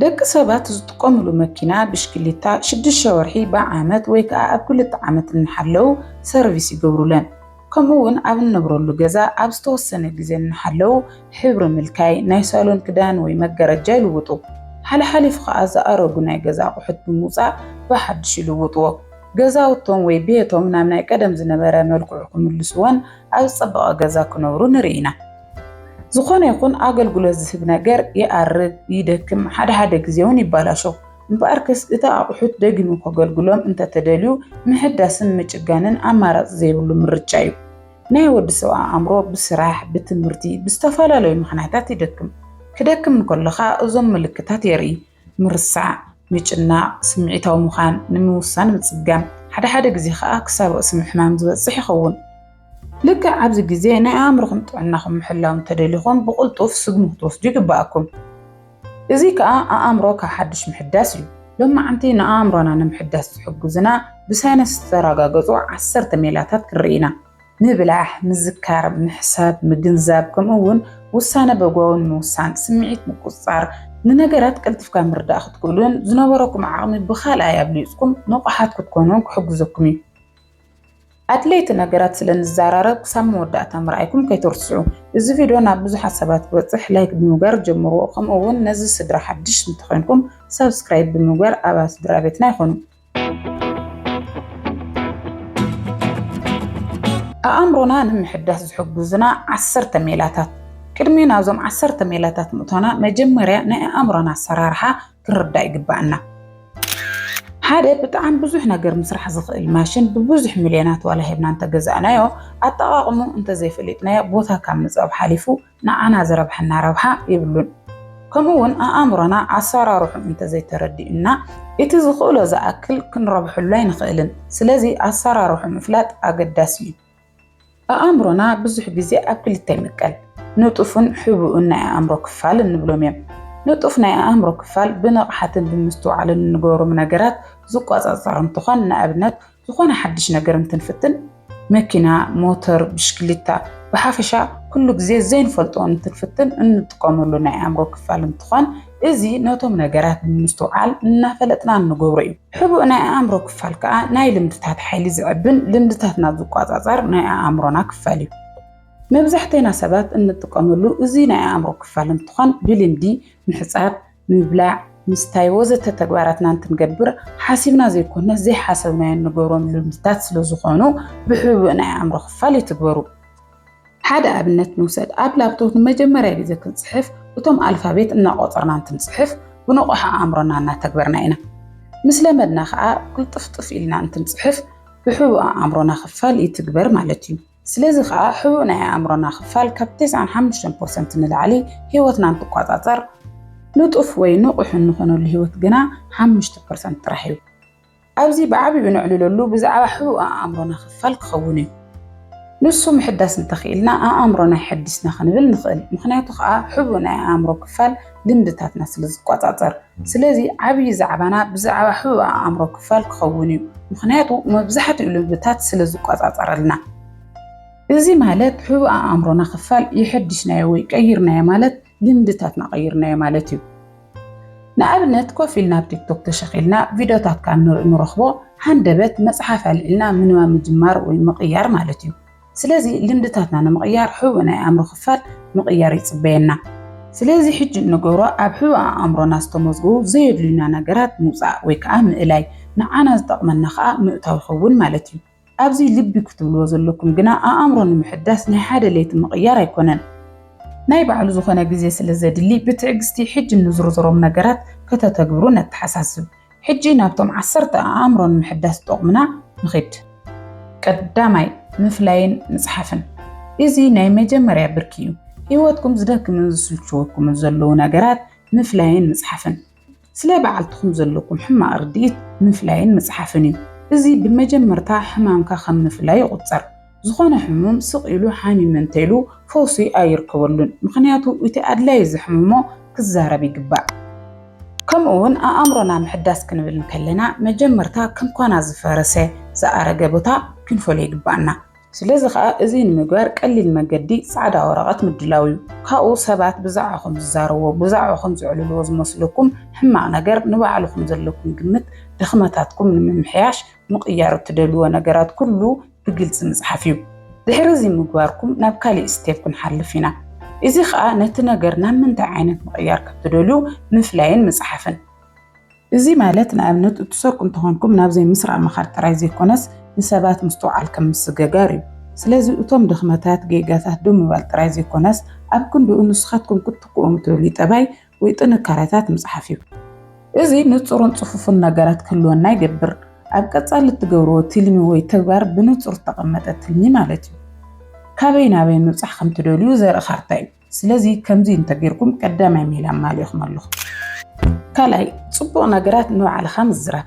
ደቂ ሰባት ዝጥቀምሉ መኪና፣ ብሽክሊታ፣ ሽዱሽተ ወርሒ፣ ብዓመት ወይ ከዓ ኣብ ክልተ ዓመት እናሓለዉ ሰርቪስ ይገብሩለን። ከምኡ እውን ኣብ እንነብረሉ ገዛ ኣብ ዝተወሰነ ግዜ እናሓለዉ ሕብሪ ምልካይ፣ ናይ ሳሎን ክዳን ወይ መጋረጃ ይልውጡ። ሓለሓሊፉ ከዓ ዝኣረጉ ናይ ገዛ ኣቑሑት ብምውፃእ ብሓድሽ ይልውጥዎ። ገዛውቶም ወይ ቤቶም ናብ ናይ ቀደም ዝነበረ መልክዑ ክምልስዎን ኣብ ዝፀበቐ ገዛ ክነብሩ ንርኢ ኢና። ዝኾነ ይኹን ኣገልግሎት ዝህብ ነገር ይኣርግ፣ ይደክም፣ ሓደ ሓደ ግዜ እውን ይባላሾ። እምበኣርከስ እቲ ኣቑሑት ደጊሙ ከገልግሎም እንተተደልዩ፣ ምሕዳስን ምጭጋንን ኣማራፂ ዘይብሉ ምርጫ እዩ። ናይ ወዲ ሰብ ኣእምሮ ብስራሕ፣ ብትምህርቲ፣ ብዝተፈላለዩ ምኽንያታት ይደክም። ክደክም እንከሎ ኸኣ እዞም ምልክታት የርኢ። ምርሳዕ፣ ምጭናቕ፣ ስምዒታዊ ምዃን፣ ንምውሳን ምጽጋም፣ ሓደ ሓደ ግዜ ኸኣ ክሳብ ርእሲ ምሕማም ዝበጽሕ ይኸውን። ልክዕ ኣብዚ ግዜ ናይ ኣእምሮኹም ጥዕናኹም ምሕላው እንተደሊኹም ብቕልጡፍ ስጉሚ ክትወስዱ ይግብኣኩም። እዚ ከኣ ኣእምሮ ካብ ሓድሽ ምሕዳስ እዩ። ሎማዓንቲ ንኣእምሮና ንምሕዳስ ዝሕግዙና ብሳይንስ ዝተረጋገጹ ዓሰርተ ሜላታት ክንርኢ ኢና። ምብላሕ፣ ምዝካር፣ ምሕሳብ፣ ምግንዛብ፣ ከምኡ እውን ውሳነ በጓዊ ንምውሳን፣ ስምዒት ምቁጽጻር፣ ንነገራት ቀልጢፍካ ምርዳእ ክትክእሉን ዝነበረኩም ዓቕሚ ብኻልኣይ ኣብሊጽኩም ንቑሓት ክትኮኑን ክሕግዘኩም እዩ። ኣድለይቲ ነገራት ስለ ንዘራረብ ክሳብ መወዳእታ ምርኣይኩም ከይትርስዑ። እዚ ቪድዮ ናብ ብዙሓት ሰባት ክበጽሕ ላይክ ብምግባር ጀምርዎ። ከምኡ እውን ነዚ ስድራ ሓድሽ እንተኾይንኩም ሳብስክራይብ ብምግባር ኣባል ስድራ ቤትና ይኹኑ። ኣእምሮና ንምሕዳስ ዝሕግዙና ዓሰርተ ሜላታት። ቅድሚ ናብዞም ዓሰርተ ሜላታት ምእቶና መጀመርያ ናይ ኣእምሮና ኣሰራርሓ ክንርዳእ ይግባኣና። ሓደ ብጣዕሚ ብዙሕ ነገር ምስራሕ ዝኽእል ማሽን ብብዙሕ ሚልዮናት ዋላ ሂብና እንተገዛእናዮ፣ ኣጠቓቕሙ እንተዘይፈሊጥናዮ ቦታ ካብ ምጽባብ ሓሊፉ ንዓና ዝረብሐና ረብሓ የብሉን። ከምኡ እውን ኣእምሮና ኣሰራርሑ እንተዘይተረዲኡና እቲ ዝኽእሎ ዝኣክል ክንረብሐሉ ኣይንኽእልን። ስለዚ ኣሰራርሑ ምፍላጥ ኣገዳሲ እዩ። ኣእምሮና ብዙሕ ግዜ ኣብ ክልተ ይምቀል። ንጡፍን ሕቡእን ናይ ኣእምሮ ክፋል እንብሎም እዮም። ንጡፍ ናይ ኣእምሮ ክፋል ብንቕሓትን ብምስትውዓልን እንገብሮም ነገራት ዝቆጻጸር እንትኾን፣ ንኣብነት ዝኾነ ሓድሽ ነገር እንትንፍትን፣ መኪና፣ ሞተር፣ ብሽክሊታ፣ ብሓፈሻ ኩሉ ግዜ ዘይንፈልጦ እንትንፍትን እንጥቀመሉ ናይ ኣእምሮ ክፋል እንትኾን፣ እዚ ነቶም ነገራት ብምስትውዓል እናፈለጥና እንገብሮ እዩ። ሕቡእ ናይ ኣእምሮ ክፋል ከዓ ናይ ልምድታት ሓይሊ ዝዕብን ልምድታትና ዝቆጻጸር ናይ ኣእምሮና ክፋል እዩ። መብዛሕቴና ሰባት እንጥቀመሉ እዚ ናይ ኣእምሮ ክፋል እንትኾን፣ ብልምዲ ምሕጻብ፣ ምብላዕ፣ ምስታይ ወዘተ ተግባራትና እንትንገብር ሓሲብና ዘይኮነስ ዘይሓሰብናዮ እንገብሮም ልምድታት ስለ ዝኾኑ ብሕቡእ ናይ ኣእምሮ ክፋል ይትግበሩ። ሓደ ኣብነት ንውሰድ። ኣብ ላፕቶፕ ንመጀመርያ ግዜ ክንጽሕፍ እቶም ኣልፋቤት እናቖጸርና እንትንጽሕፍ ብንቑሕ ኣእምሮና እናተግበርና ኢና። ምስ ለመድና ኸኣ ቅልጥፍጥፍ ኢልና እንትንጽሕፍ ብሕቡእ ኣእምሮና ክፋል ይትግበር ማለት እዩ። ስለዚ ኸኣ ሕቡእ ናይ ኣእምሮና ክፋል ካብ ተስዓን ሓሙሽተን ፐርሰንት ንላዕሊ ህይወትና እንትቆጻጸር፣ ንጡፍ ወይ ንቑሕ እንኾነሉ ህይወት ግና ሓሙሽተ ፐርሰንት ጥራሕ እዩ። ኣብዚ ብዓቢኡ ነዕልለሉ ብዛዕባ ሕቡእ ኣእምሮና ክፋል ክኸውን እዩ። ንሱ ምሕዳስ እንተኽኢልና ኣእምሮና የሐዲስና ክንብል ንኽእል። ምኽንያቱ ኸኣ ሕቡእ ናይ ኣእምሮ ክፋል ልምድታትና ስለ ዝቆጻጸር። ስለዚ ዓብዪ ዛዕባና ብዛዕባ ሕቡእ ኣእምሮ ክፋል ክኸውን እዩ። ምኽንያቱ መብዛሕትኡ ልምድታት ስለ ዝቆጻጸረልና። እዚ ማለት ሕቡእ ኣእምሮና ክፋል የሐዲስናዮ ወይ ቀይርናዮ ማለት ልምድታትና ቀይርናዮ ማለት እዩ። ንኣብነት ኮፍ ኢልና ኣብ ቲክቶክ ተሸኺልና ቪድዮታት ካብ ንርኢ ንረኽቦ ሃንደበት መጽሓፍ ኣልዒልና ምንባብ ምጅማር ወይ ምቕያር ማለት እዩ። ስለዚ ልምድታትና ንምቕያር ሕቡእ ናይ ኣእምሮ ክፋል ምቕያር ይጽበየና። ስለዚ ሕጂ እንገብሮ ኣብ ሕቡእ ኣእምሮና ዝተመዝገቡ ዘየድልዩና ነገራት ምውጻእ ወይ ከዓ ምእላይ፣ ንዓና ዝጠቕመና ከዓ ምእታው ይኸውን ማለት እዩ። ኣብዚ ልቢ ክትብልዎ ዘለኩም ግና ኣእምሮ ንምሕዳስ ናይ ሓደ ለይቲ ምቕያር ኣይኮነን። ናይ ባዕሉ ዝኾነ ግዜ ስለ ዘድሊ ብትዕግስቲ ሕጂ እንዝርዝሮም ነገራት ከተተግብሩ ነተሓሳስብ። ሕጂ ናብቶም ዓሰርተ ኣእምሮ ንምሕዳስ ዝጠቕሙና ንኺድ። ቀዳማይ፣ ምፍላይን ምጽሓፍን። እዚ ናይ መጀመርያ ብርኪ እዩ። ህይወትኩም ዝደክምን ዝስልችወኩምን ዘለዉ ነገራት ምፍላይን ምጽሓፍን። ስለ በዓልትኹም ዘለኩም ሕማቕ ርድኢት ምፍላይን ምጽሓፍን እዩ። እዚ ብመጀመርታ ሕማምካ ከም ምፍላይ ይቑጸር። ዝኾነ ሕሙም ስቕ ኢሉ ሓሚመ እንተኢሉ ፈውሲ ኣይርከበሉን። ምኽንያቱ እቲ ኣድላዪ ዘሕምሞ ክዛረብ ይግባእ። ከምኡ እውን ኣእምሮና ምሕዳስ ክንብል እንከለና መጀመርታ ከም ኳና ዝፈረሰ፣ ዝኣረገ ቦታ ክንፈልዮ ይግባኣና። ስለዚ ኸኣ እዚ ንምግባር ቀሊል መገዲ ጻዕዳ ወረቐት ምድላው እዩ። ካብኡ ሰባት ብዛዕባኹም ዝዛረብዎ፣ ብዛዕባኹም ዝዕልልዎ ዝመስለኩም ሕማቕ ነገር ንባዕልኹም ዘለኩም ግምት፣ ድኽመታትኩም ንምምሕያሽ ምቕያር እትደልይዎ ነገራት ኩሉ ብግልጺ ምጽሓፍ እዩ። ድሕሪ እዚ ምግባርኩም ናብ ካሊእ ስቴፕ ክንሓልፍ ኢና። እዚ ኸኣ ነቲ ነገር ናብ ምንታይ ዓይነት ምቕያር ከም ትደልዩ ምፍላይን ምጽሓፍን። እዚ ማለት ንኣብነት እትሰርቁ እንተኾንኩም ናብ ዘይምስራቕ ምኻድ ጥራይ ዘይኮነስ ንሰባት ምስትውዓል ከም ምስግጋር እዩ። ስለዚ እቶም ድኽመታት፣ ጌጋታት ደው ምባል ጥራይ ዘይኮነስ ኣብ ክንድኡ ንስኻትኩም ክትትክኡ እትደልዩ ጠባይ ወይ ጥንካረታት ምጽሓፍ እዩ። እዚ ንጹርን ጽፉፍን ነገራት ክህልወና ይገብር። ኣብ ቀጻሊ እትገብርዎ ትልሚ ወይ ተግባር ብንጹር እተቐመጠ ትልሚ ማለት እዩ። ካበይ ናበይ ምብጻሕ ከም ትደልዩ ዘርኢ ካርታ እዩ። ስለዚ ከምዚ እንተጌርኩም ቀዳማይ ሜላ ኣማሊእኹም ኣለኹም። ካልኣይ፣ ጽቡቕ ነገራት ንባዕልኻ ምዝራብ።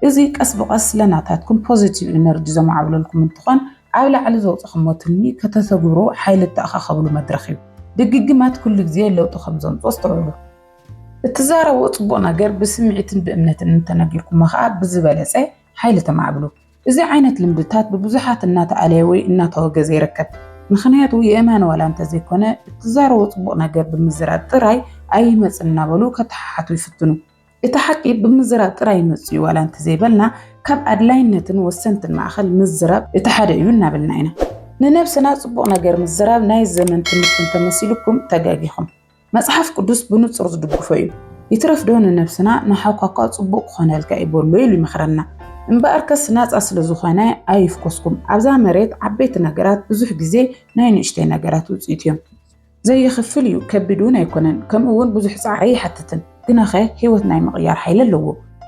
እዚ ቀስ ብቐስ ስለ ናታትኩም ፖዚቲቭ ኢነርጂ ዘማዕብለልኩም እንትኾን ኣብ ላዕሊ ዘውጻኹሞ ትልሚ ከተተግብሩ ሓይሊ እተኣኻኸብሉ መድረኽ እዩ። ድግግማት ኩሉ ግዜ ለውጢ ከም ዘምጽኦ ኣስተውዕሉ። እትዛረብዎ ጽቡቕ ነገር ብስምዒትን ብእምነትን እንተነጊርኩሞ ኸኣ ብዝበለጸ ሓይሊ ተማዕብሉ። እዚ ዓይነት ልምድታት ብብዙሓት እናተኣለየ ወይ እናተወገዘ ይርከብ። ምኽንያቱ የእማን ዋላ እንተዘይኮነ እትዛረብዎ ጽቡቕ ነገር ብምዝራብ ጥራይ ኣይመጽን እናበሉ ከተሓሓቱ ይፍትኑ። እቲ ሓቂ ብምዝራብ ጥራይ ይመጽእ እዩ ዋላ እንተዘይበልና ካብ ኣድላይነትን ወሰንትን ማእኸል ምዝራብ እቲ ሓደ እዩ እናበልና ኢና። ንነብስና ጽቡቕ ነገር ምዝራብ ናይ ዘመን ትምህርቲ እንተመሲልኩም ተጋጊኹም። መጽሓፍ ቅዱስ ብንጹር ዝድግፎ እዩ። ይትረፍዶ ንነብስና ንሓኳኳ ጽቡቕ ክኾነልካ እዩ በሎ ኢሉ ይመኽረና። እምበኣርከስ ናጻ ስለ ዝኾነ ኣይፍኮስኩም። ኣብዛ መሬት ዓበይቲ ነገራት ብዙሕ ግዜ ናይ ንእሽተይ ነገራት ውጽኢት እዮም። ዘይኽፍል እዩ፣ ከቢድ እውን ኣይኮነን፣ ከምኡ እውን ብዙሕ ጻዕሪ ኣይሓትትን። ግናኸ ህይወት ናይ ምቕያር ሓይሊ ኣለዎ።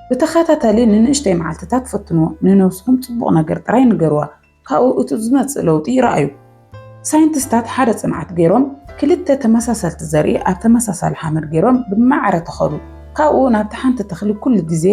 ብተኸታታሊ ንንእሽተይ መዓልትታት ፈትንዎ፣ ንነብስኹም ጽቡቕ ነገር ጥራይ ንገርዋ። ካብኡ እቲ ዝመጽእ ለውጢ ይረኣዩ። ሳይንቲስታት ሓደ ጽንዓት ገይሮም ክልተ ተመሳሰልቲ ዘርኢ ኣብ ተመሳሳሊ ሓመድ ገይሮም ብማዕረ ተኸሉ። ካብኡ ናብቲ ሓንቲ ተኽሊ ኩሉ ግዜ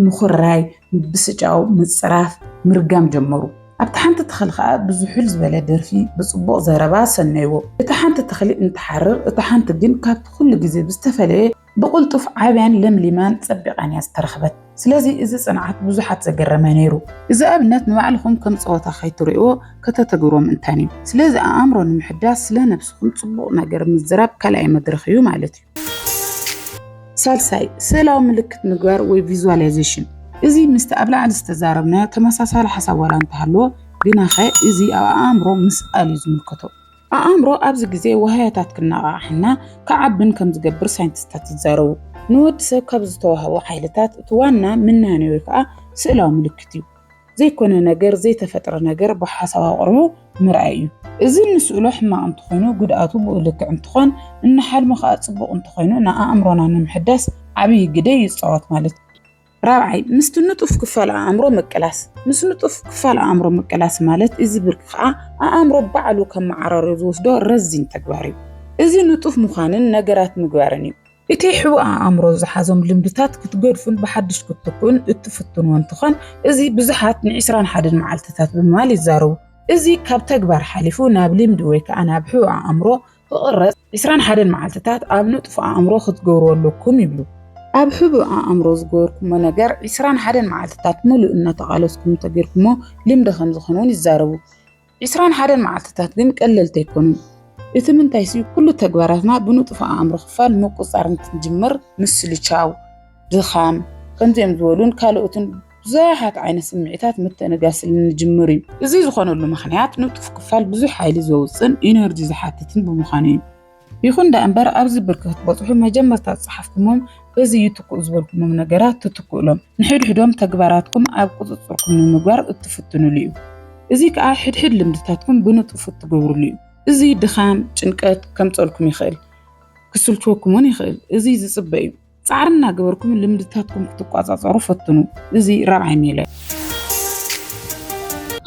ምኹራይ፣ ምብስጫው፣ ምጽራፍ፣ ምርጋም ጀመሩ። ኣብቲ ሓንቲ ተኽሊ ኸኣ ብዝሑል ዝበለ ደርፊ ብጽቡቕ ዘረባ ሰነይዎ። እታ ሓንቲ ተኽሊ እንትሓርር፣ እታ ሓንቲ ግን ካብቲ ኩሉ ግዜ ብዝተፈለየ ብቕልጡፍ ዓብያን ለምሊማን ጸቢቓን እያ ዝተረኽበት። ስለዚ እዚ ጽንዓት ብዙሓት ዘገረመ ነይሩ። እዚ ኣብነት ንባዕልኹም ከም ጸወታ ከይትርእይዎ ከተተግብርዎ ምእንታን እዩ። ስለዚ ኣእምሮ ንምሕዳስ ስለ ነብስኹም ጽቡቕ ነገር ምዝራብ ካልኣይ መድረኽ እዩ ማለት እዩ። ሳልሳይ፣ ስእላዊ ምልክት ምግባር ወይ ቪዝዋላይዜሽን። እዚ ምስቲ ኣብ ላዕሊ ዝተዛረብናዮ ተመሳሳሊ ሓሳብ ዋላ እንተሃለዎ፣ ግናኸ እዚ ኣብ ኣእምሮ ምስኣል እዩ ዝምልከቶ። ኣእምሮ ኣብዚ ግዜ ዋህያታት ክነቓቕሓና፣ ክዓብን ከም ዝገብር ሳይንቲስታት ይዛረቡ። ንወዲ ሰብ ካብ ዝተዋህቦ ሓይልታት እቲ ዋና ምናኔ ወይ ከዓ ስእላዊ ምልክት እዩ። ዘይኮነ ነገር፣ ዘይተፈጥረ ነገር ብሓሳብ ኣቕርቡ ምርኣይ እዩ። እዚ እንስእሎ ሕማቕ እንተኾይኑ ጉድኣቱ ብኡ ልክዕ እንትኾን፣ እንሓልሞ ከዓ ጽቡቕ እንተኾይኑ ንኣእምሮና ንምሕዳስ ዓብዪ ግደ ይጻወት ማለት እዩ። ራብዓይ፣ ምስቲ ንጡፍ ክፋል ኣእምሮ ምቅላስ። ምስ ንጡፍ ክፋል ኣእምሮ ምቅላስ ማለት እዚ ብርኪ ከዓ ኣእምሮ ባዕሉ ከመዓራርዮ ዝወስዶ ረዚን ተግባር እዩ። እዚ ንጡፍ ምዃንን ነገራት ምግባርን እዩ። እቲ ሕቡእ ኣእምሮ ዝሓዞም ልምድታት ክትገድፉን ብሓድሽ ክትትክኡን እትፍትንዎ እንትኾን፣ እዚ ብዙሓት ንዒስራን ሓደን መዓልትታት ብምባል ይዛረቡ። እዚ ካብ ተግባር ሓሊፉ ናብ ልምዲ ወይ ከዓ ናብ ሕቡእ ኣእምሮ ክቕረጽ ዒስራን ሓደን መዓልትታት ኣብ ንጡፍ ኣእምሮ ክትገብሩ ኣለኩም ይብሉ። ኣብ ሕቡእ ኣእምሮ ዝገበርኩሞ ነገር ዒስራን ሓደን መዓልትታት ሙሉእ እናተቓለስኩም እንተገይርኩሞ ልምዲ ከም ዝኾነ እውን ይዛረቡ። ዒስራን ሓደን መዓልትታት ግን ቀለልቲ ኣይኮኑን። እቲ ምንታይሲ ኩሉ ተግባራትና ብንጡፍ ኣእምሮ ክፋል ምቁጽጻር እንትንጅምር ምስልቻው፣ ድኻም፣ ከምዚኦም ዝበሉን ካልኦትን ብዙሓት ዓይነት ስምዒታት ምትእንጋር ስለ እንጅምር እዩ። እዚ ዝኾነሉ ምኽንያት ንጡፍ ክፋል ብዙሕ ሓይሊ ዘውፅን ኢነርጂ ዝሓትትን ብምዃኑ እዩ። ይኹን ደኣ እምበር ኣብዚ ብርኪ ክትበፅሑ መጀመርታ ዝፀሓፍኩሞም በዚ ይትክኡ ዝበልኩሞም ነገራት ትትክእሎም። ንሕድሕዶም ተግባራትኩም ኣብ ቁፅፅርኩም ንምግባር እትፍትኑሉ እዩ። እዚ ከዓ ሕድሕድ ልምድታትኩም ብንጡፍ እትገብሩሉ እዩ። እዚ ድኻም፣ ጭንቀት ከምፀልኩም ይኽእል። ክስልችወኩም እውን ይኽእል። እዚ ዝፅበ እዩ። ጻዕሪ እናገበርኩም ልምድታትኩም ክትቋጻጸሩ ፈትኑ። እዚ ራብዓይ ሜላ እዩ።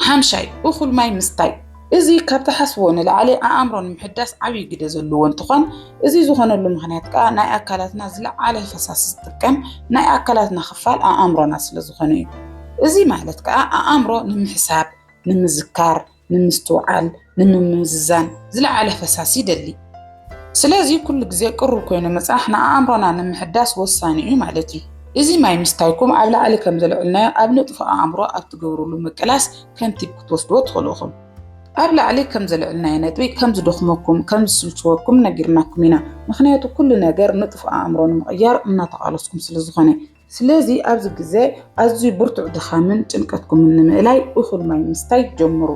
ሓምሻይ፣ እኹል ማይ ምስታይ። እዚ ካብ ትሓስብዎ ንላዕሊ ኣእምሮ ንምሕዳስ ዓብዪ ግደ ዘለዎ እንትኾን፣ እዚ ዝኾነሉ ምኽንያት ከኣ ናይ ኣካላትና ዝለዓለ ፈሳሲ ዝጥቀም ናይ ኣካላትና ክፋል ኣእምሮና ስለ ዝኾነ እዩ። እዚ ማለት ከኣ ኣእምሮ ንምሕሳብ፣ ንምዝካር፣ ንምስትውዓል፣ ንምምዝዛን ዝለዓለ ፈሳሲ ይደሊ። ስለዚ ኩሉ ግዜ ቅሩብ ኮይኑ ምጽናሕ ንኣእምሮና ንምሕዳስ ወሳኒ እዩ ማለት እዩ። እዚ ማይ ምስታይኩም ኣብ ላዕሊ ከም ዘልዕልናዮ ኣብ ንጡፍ ኣእምሮ ኣብ ትገብርሉ ምቅላስ ከም ቲፕ ክትወስድዎ ትኽእሉ ኢኹም። ኣብ ላዕሊ ከም ዘልዕልናዮ ነጥቢ ከም ዝደኽመኩም፣ ከም ዝስልችወኩም ነጊርናኩም ኢና። ምኽንያቱ ኩሉ ነገር ንጡፍ ኣእምሮ ንምቕያር እናተቓለስኩም ስለ ዝኾነ። ስለዚ ኣብዚ ግዜ ኣዝዩ ብርቱዕ ድኻምን ጭንቀትኩምን ንምእላይ እኹል ማይ ምስታይ ጀምሩ።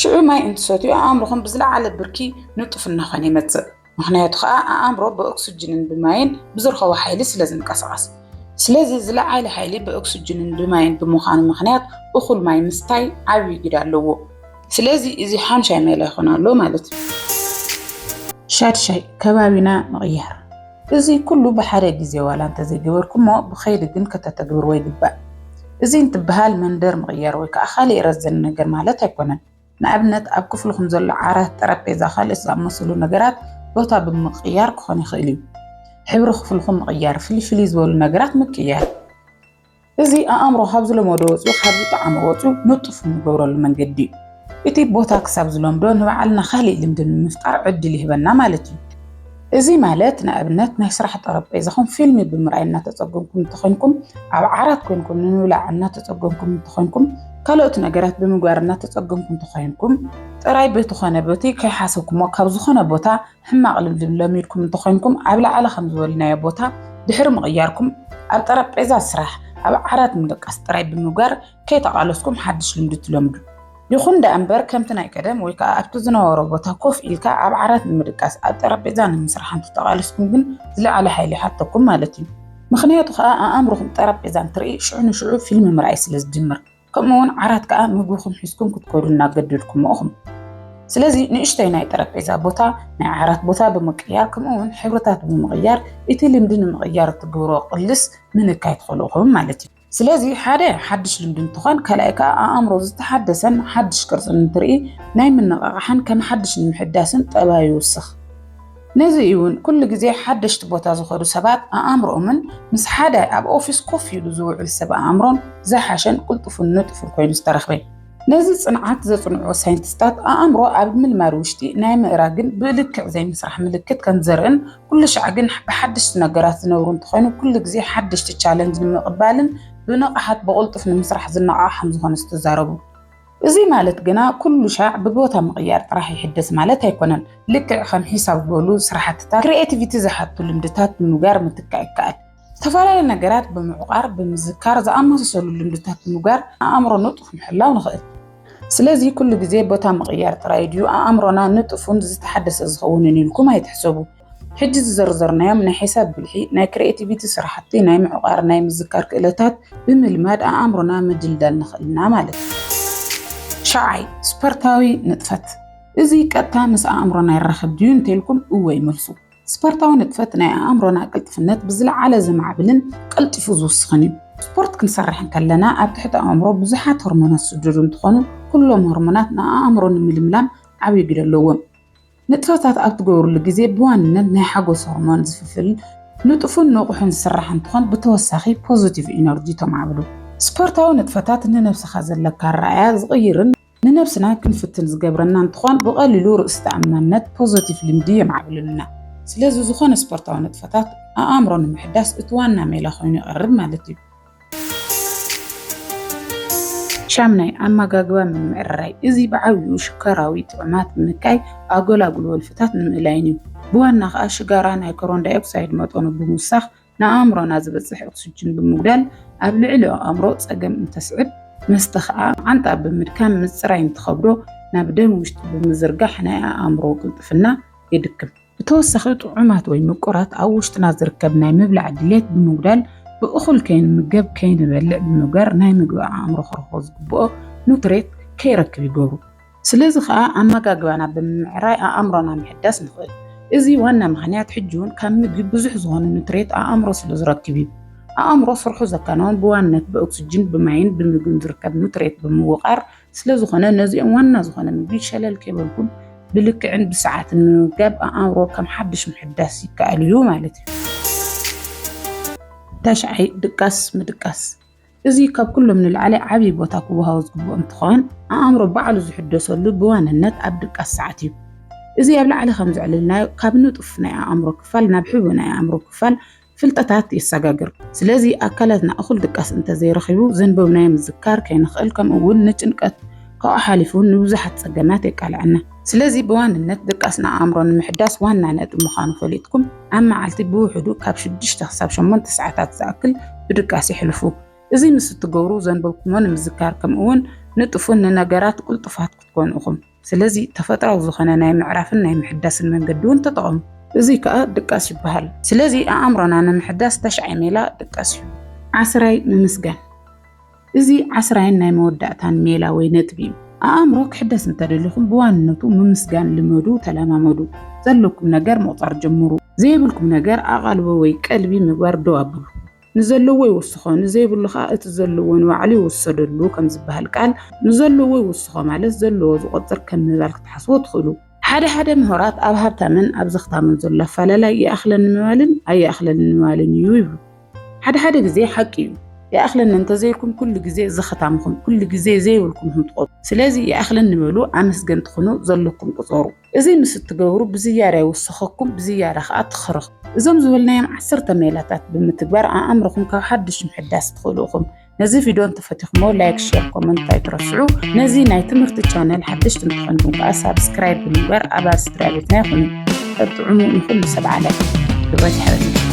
ሽዑ ማይ እንትሰትዩ ኣእምሮኹም ብዝለዓለ ብርኪ ንጡፍ እናኾነ ይመጽእ። ምኽንያቱ ኸኣ ኣእምሮ ብኦክስጅንን ብማይን ብዝረኸቦ ሓይሊ ስለ ዝንቀሳቐስ። ስለዚ ዝለዓለ ሓይሊ ብኦክስጅንን ብማይን ብምዃኑ ምኽንያት እኹል ማይ ምስታይ ዓብዪ ግደ ኣለዎ። ስለዚ እዚ ሓምሻይ ሜላ ይኾን ኣሎ ማለት እዩ። ሻድሻይ፣ ከባቢና ምቕያር። እዚ ኩሉ ብሓደ ግዜ ዋላ እንተዘይገበርኩሞ ብኸይዲ ግን ከተተግብርዎ ይግባእ። እዚ እንትበሃል መንደር ምቕያር ወይ ከዓ ካልእ ረዘን ነገር ማለት ኣይኮነን። ንኣብነት ኣብ ክፍልኹም ዘሎ ዓራት፣ ጠረጴዛ፣ ካልኦት ዝኣመሰሉ ነገራት ቦታ ብምቕያር ክኾን ይኽእል እዩ። ሕብሪ ክፍልኹም ምቕያር፣ ፍልይ ፍልይ ዝበሉ ነገራት ምቅያር። እዚ ኣእምሮ ካብ ዝለመዶ ወፂኡ ካብ ዝጠዓሞ ወፂኡ ንጡፍ እንገብረሉ መንገዲ እዩ። እቲ ቦታ ክሳብ ዝለምዶ ንባዕልና ካሊእ ልምዲ ንምፍጣር ዕድል ይህበና ማለት እዩ። እዚ ማለት ንኣብነት ናይ ስራሕ ጠረጴዛኹም ፊልሚ ብምርኣይ እናተፀገምኩም እንተኾይንኩም፣ ኣብ ዓራት ኮይንኩም ንምብላዕ እናተፀገምኩም እንተኾይንኩም፣ ካልኦት ነገራት ብምግባር እናተፀገምኩም እንተኾይንኩም፣ ጥራይ በቲ ኾነ በቲ ከይሓሰብኩሞ ካብ ዝኾነ ቦታ ሕማቕ ልምዲ ለሚድኩም እንተኾይንኩም፣ ኣብ ላዕሊ ከም ዝበልናዮ ቦታ ድሕሪ ምቕያርኩም ኣብ ጠረጴዛ ስራሕ፣ ኣብ ዓራት ምድቃስ ጥራይ ብምግባር ከይተቓለስኩም ሓድሽ ልምዲ ትለምዱ። ይኹን ደኣ እምበር ከምቲ ናይ ቀደም ወይ ከዓ ኣብቲ ዝነበሮ ቦታ ኮፍ ኢልካ ኣብ ዓራት ንምድቃስ ኣብ ጠረጴዛ ንምስራሕ እንተተቓሊስኩም ግን ዝለዓለ ሓይሊ ይሓተኩም ማለት እዩ። ምኽንያቱ ከዓ ኣእምሮኹም ጠረጴዛ እንትርኢ ሽዑ ንሽዑ ፊልም ምርኣይ ስለ ዝጅምር። ከምኡ እውን ዓራት ከዓ ምግብኹም ሒዝኩም ክትከዱ እናገደድኩሞ ኢኹም። ስለዚ ንእሽተይ ናይ ጠረጴዛ ቦታ፣ ናይ ዓራት ቦታ ብምቅያር፣ ከምኡ እውን ሕብርታት ብምቕያር እቲ ልምዲ ንምቕያር እትገብሮ ቅልስ ምንካይ ትኽእሉ ኢኹም ማለት እዩ። ስለዚ ሓደ ሓድሽ ልምዲ እንትኾን፣ ካልኣይ ከዓ ኣእምሮ ዝተሓደሰን ሓድሽ ቅርጽን እንትርኢ ናይ ምንቕቓሕን ከም ሓድሽ ንምሕዳስን ጠባዩ ይውስኽ። ነዚ እዩ እውን ኩሉ ግዜ ሓደሽቲ ቦታ ዝኸዱ ሰባት ኣእምሮኦምን ምስ ሓደ ኣብ ኦፊስ ኮፍ ኢሉ ዝውዕል ሰብ ኣእምሮን ዝሓሸን ቅልጡፍን ንጡፍን ኮይኑ ዝተረኽበ። ነዚ ጽንዓት ዘጽንዑ ሳይንቲስታት ኣእምሮ ኣብ ምልማድ ውሽጢ ናይ ምእራግን ብልክዕ ዘይምስራሕ ምልክት ከም ዘርእን ኩሉ ሻዕ ግን ብሓደሽቲ ነገራት ዝነብሩ እንተኾይኑ ኩሉ ግዜ ሓደሽቲ ቻለንጅ ንምቕባልን ብንቕሓት ብቕልጡፍ ንምስራሕ ዝነቓቕ ከም ዝኾነ ዝተዛረቡ። እዚ ማለት ግና ኩሉ ሻዕ ብቦታ ምቕያር ጥራሕ ይሕደስ ማለት ኣይኮነን። ልክዕ ከም ሒሳብ ዝበሉ ስራሕትታት ክሪኤቲቪቲ ዝሓቱ ልምድታት ብምግባር ምትካእ ይከኣል። ዝተፈላለዩ ነገራት ብምዕቋር፣ ብምዝካር ዝኣመሳሰሉ ልምድታት ብምግባር ኣእምሮ ንጡፍ ምሕላው ንኽእል። ስለዚ ኩሉ ግዜ ቦታ ምቕያር ጥራይ ድዩ ኣእምሮና ንጡፍን ዝተሓደሰ ዝኸውንን ኢልኩም ኣይትሕሰቡ። ሕጂ ዝዘርዘርናዮም ናይ ሒሳብ ብልሒ፣ ናይ ክሪኤቲቪቲ ስራሕቲ፣ ናይ ምዕቋር፣ ናይ ምዝካር ክእለታት ብምልማድ ኣእምሮና ምድልዳል ንኽእልና ማለት እዩ። ሻዓይ፣ ስፖርታዊ ንጥፈት። እዚ ቀጥታ ምስ ኣእምሮና ይራኸብ ድዩ እንተኢልኩም እወ ይመልሱ። ስፖርታዊ ንጥፈት ናይ ኣእምሮና ቅልጥፍነት ብዝለዓለ ዘማዕብልን ቀልጢፉ ዝውስኽን እዩ። ስፖርት ክንሰርሕ እንከለና ኣብ ትሕቲ ኣእምሮ ብዙሓት ሆርሞናት ዝስደዱ እንትኾኑ ኩሎም ሆርሞናት ንኣእምሮ ንምልምላም ዓብዪ ግደ ኣለዎም። ንጥፈታት ኣብ ትገብርሉ ግዜ ብዋንነት ናይ ሓጎስ ሆርሞን ዝፍፍል ንጡፍን ንቑሕን ዝስራሕ እንትኾን ብተወሳኺ ፖዚቲቭ ኢነርጂ ተማዕብሉ። ስፖርታዊ ንጥፈታት ንነብስኻ ዘለካ ኣረኣእያ ዝቕይርን ንነብስና ክንፍትን ዝገብረና እንትኾን ብቐሊሉ ርእሲ ተኣማንነት ፖዚቲቭ ልምዲ የማዕብልልና። ስለዚ ዝኾነ ስፖርታዊ ንጥፈታት ኣእምሮ ንምሕዳስ እቲ ዋና ሜላ ኮይኑ ይቐርብ ማለት እዩ። ሻምናይ፣ ኣመጋግባ ምምዕርራይ። እዚ ብዓብዩ ሽኮራዊ ጥዑማት ምንካይ ኣጎላጉል ወልፍታት ንምእላይን እዩ። ብዋና ከዓ ሽጋራ ናይ ኮሮን ዳይኦክሳይድ መጠኑ ብምውሳኽ ንኣእምሮና ዝበፅሕ ኦክስጅን ብምጉዳል ኣብ ልዕሊ ኣእምሮ ፀገም እንተስዕብ፣ መስተ ከዓ ዓንጣ ብምድካም ምፅራይ እንትኸብዶ ናብ ደም ውሽጢ ብምዝርጋሕ ናይ ኣእምሮ ቅልጥፍና የድክም። ብተወሳኺ ጥዑማት ወይ ምቁራት ኣብ ውሽጥና ዝርከብ ናይ ምብላዕ ድሌት ብምጉዳል ብእኹል ከይንምገብ ከይንበልዕ ብምግባር ናይ ምግቢ ኣእምሮ ክረኽቦ ዝግብኦ ኑትሬት ከይረክብ ይገብሩ። ስለዚ ከዓ ኣመጋግባና ብምምዕራይ ኣእምሮና ምሕዳስ ንኽእል። እዚ ዋና ምኽንያት ሕጂ እውን ካብ ምግቢ ብዙሕ ዝኾነ ኑትሬት ኣእምሮ ስለ ዝረክብ እዩ። ኣእምሮ ስርሑ ዘከናውን ብዋንነት ብኦክስጅን ብማይን ብምግብን ዝርከብ ኑትሬት ብምውቃር ስለ ዝኾነ ነዚኦም ዋና ዝኾነ ምግቢ ሸለል ከይበልኩም ብልክዕን ብሰዓትን ምምጋብ ኣእምሮ ከም ሓድሽ ምሕዳስ ይከኣል እዩ ማለት እዩ። ተሽዓይ፣ ድቃስ ምድቃስ። እዚ ካብ ኩሎም ንላዕሊ ዓብዪ ቦታ ክወሃቦ ዝግብኦ እንትኸውን ኣእምሮ ባዕሉ ዝሕደሰሉ ብዋንነት ኣብ ድቃስ ሰዓት እዩ። እዚ ኣብ ላዕሊ ከም ዘዕለልናዮ ካብ ንጡፍ ናይ ኣእምሮ ክፋል ናብ ሕቡእ ናይ ኣእምሮ ክፋል ፍልጠታት የሰጋግር። ስለዚ ኣካላትና እኹል ድቃስ እንተዘይረኺቡ ዘንበብናዮ ምዝካር ከይንኽእል ከምኡ እውን ንጭንቀት ካብኡ ሓሊፉ ንብዙሓት ጸገማት የቃልዐና። ስለዚ ብዋንነት ድቃስ ንኣእምሮ ንምሕዳስ ዋና ነጥቢ ምዃኑ ፈሊጥኩም ኣብ መዓልቲ ብውሕዱ ካብ ሽዱሽተ ክሳብ ሸሞንተ ሰዓታት ዝኣክል ብድቃስ ይሕልፉ። እዚ ምስ እትገብሩ ዘንበብኩሞ ንምዝካር ከምኡ እውን ንጡፍን ንነገራት ቅልጡፋት ክትኮኑ ኢኹም። ስለዚ ተፈጥራዊ ዝኾነ ናይ ምዕራፍን ናይ ምሕዳስን መንገዲ እውን ተጠቐሙ። እዚ ከኣ ድቃስ ይበሃል። ስለዚ ኣእምሮና ንምሕዳስ ተሽዓይ ሜላ ድቃስ እዩ። ዓስራይ ምምስጋን። እዚ ዓስራይን ናይ መወዳእታን ሜላ ወይ ነጥቢ እዩ። ኣእምሮ ክሕደስ እንተደሊኹም ብዋንነቱ ምምስጋን ልመዱ፣ ተለማመዱ። ዘለኩም ነገር ምቑጻር ጀምሩ። ዘይብልኩም ነገር ኣቓልቦ ወይ ቀልቢ ምግባር ደው ኣብሉ። ንዘለዎ ይውስኾ፣ ንዘይብሉ ኸኣ እቲ ዘለዎ ንባዕሉ ይውሰደሉ ከም ዝበሃል ቃል፣ ንዘለዎ ይውስኾ ማለት ዘለዎ ዝቆጽር ከም ምባል ክትሓስቦ ትኽእሉ። ሓደ ሓደ ምሁራት ኣብ ሃብታምን ኣብ ዘኽታምን ዘሎ ኣፈላላይ ይኣኽለኒ ምባልን ኣይኣኽለኒ ምባልን እዩ ይብሉ። ሓደ ሓደ ግዜ ሓቂ እዩ። ይኣኽለኒ እንተዘይልኩም ኩሉ ግዜ ዘኽታምኹም፣ ኩሉ ግዜ ዘይብልኩም ኢኹም ትቖጽሩ። ስለዚ ይኣኽለኒ በሉ፣ ኣመስገንቲ ኩኑ፣ ዘለኩም ቁጸሩ። እዚ ምስ እትገብሩ ብዝያዳ ይውስኸኩም፣ ብዝያዳ ኸኣ ትኽርኹ። እዞም ዝበልናዮም ዓሰርተ ሜላታት ብምትግባር ኣእምሮኹም ካብ ሓድሽ ምሕዳስ ትኽእሉ ኢኹም። ነዚ ቪድዮ እንተፈቲኹሞ ላይክ፣ ሼር፣ ኮመንት ኣይትረስዑ። ነዚ ናይ ትምህርቲ ቻነል ሓደሽቲ እንተኾንኩም ከኣ ሳብስክራይብ ብምግባር ኣባል ስድራ ቤትና ይኹኑ። ጠጥዑሙ ንኹሉ ሰብ ዓለም። ክብረት ይሓበልና።